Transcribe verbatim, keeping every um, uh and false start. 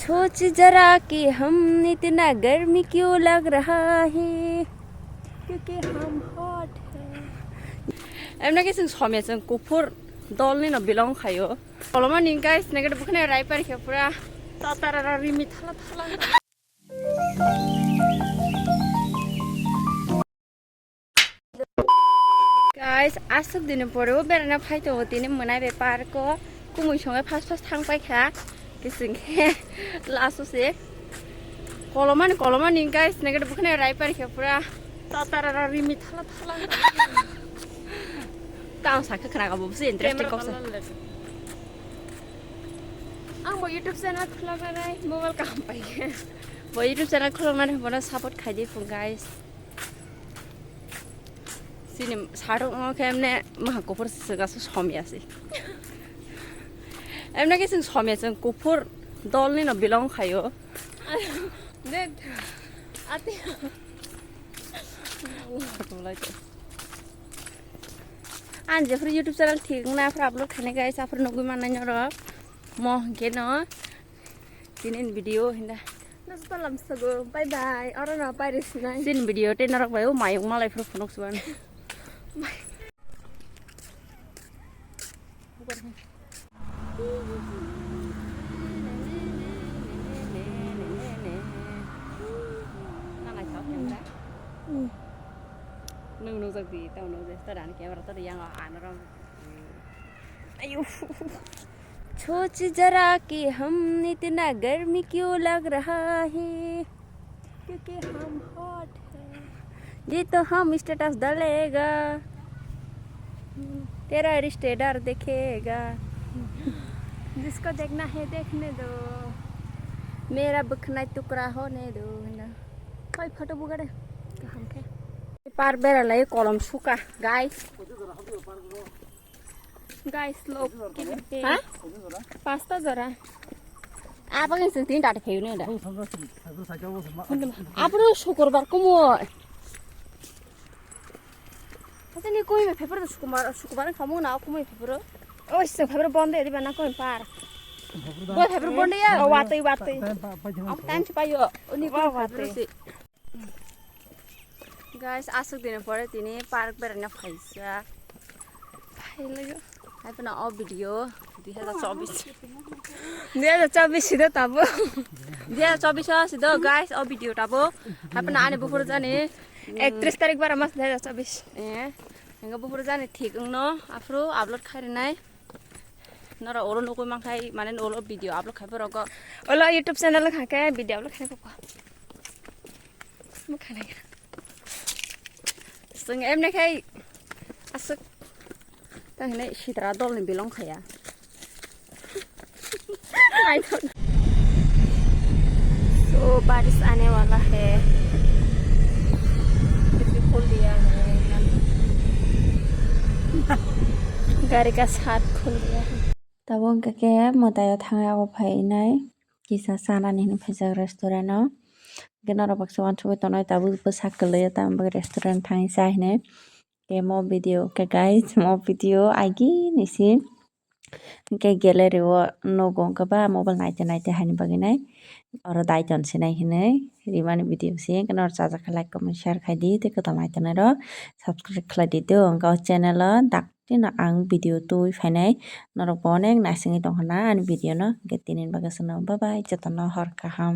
सोच जरा कि हम इतना गर्मी क्यों लग रहा है, क्योंकि हम हॉट हैं। Emno ke chwng somya chwng kuphur dol ni no belong khaio. Koloma ni guys, nang ke bwkhani rai par khe pura tatarara rimi thala thala. Guys, aswk dini pore o berana phai tongo tini mwnai bai park o. Kumui songe first first thang pai kha. Kising khe last o se. Kolomani, kolomani guys, nang ke bwkhani rai par khe pura tatarara rimi thala thala. Tang sakhe khna ka bo se interesting kok se. Ang bo YouTube channel khulok nanai mobile kaham pai. Bo YouTube channel khulok nanai bono support khai di phung guys. Chini saruk no khe emne maha kuphur se gaso somya se. Emne ke chwng somya chwng kuphur dol ni no belong khaio. Ate. Ang jephuru YouTube channel thik wngna aphuru upload khainai guys, aphuru nugwi mannai norok. Mo hinkhe no tini video hinda. Nasu talam sago. Bye bye. Oro no pairis nai. Chini video tei norok bai o mayung malai phuru phunuk suan. Nang naithok khe wngkha. Nwng nukjak di, tamo nukjak, to rani camera to riyang o, ano rong. Ayo. सोच जरा कि हम इतना गर्मी क्यों लग रहा है, क्योंकि हम हॉट हैं। ये तो हम स्टेटस डालेगा, तेरा रिश्तेदार देखेगा। जिसको देखना है देखने दो, मेरा बखना टुकड़ा होने दो। Koi photo bugare kaham khe. Par bera lai kolom suka, guys. Guys, look. Ha? Pasta jora. Apa yang sing tin tadi kayu ni ada. Apa tu syukur bar kumu. Apa ni koi me paper tu syukur bar syukur bar kamu na aku me paper. Oh, sing paper bonde di mana koi par. Boy paper bonde ya, oh, watui watui. Apa time sipai yo. Ini koi paper si. Guys, aswk dini pore tini park berana phaijak. Phailaio. Haipano o video dui hajar chobbish. Dui hajar chobbish sido tabo. Dui hajar chobbish o sido guys o video tabo. Haipano ani buphuru jani. Ektrish tarik bara mas dui hajar chobbish. Eh, enga buphuru jani thik wngno aphuru upload kharinai. Nora oro nukui mankhai mane oro video upload khaibo rogo. Olo YouTube channel khake video upload khainai koko. Mukhanai. Sung emne khai asuk. Tang hinai sitra dol ni belong khaya. I don't. So बारिश आने वाला है। खिड़की खोल दिया है। गाड़ी का साथ खोल दिया है। Tabuk hwnkhe khe mwtaio thangwi abo phainai kisa chanani hinwi phaijak restaurant o. Hwnkhe norok baksa uansugwi tongnai tabuk bwsa kwlwi o tamni bagwi restaurant thangwi cha hinwi. Khe mo video khe guys, mo video agi ni si hwnkhe gallery o nugo hwnkhe ba mobile naite naite haini bagwi nai oro daiton se nai hinwi rimani video se hwnkhe norok chajak khe like comment share khai di tei kwtal nai tongnai rok subscribe khlai di do hwnkhe o channel o dak. Tino ang video twi phainai norok bo onek naisingwi tongkha na ani video no, hwnkhe tini bagwi aswkno bye bye, jotono hor kaham.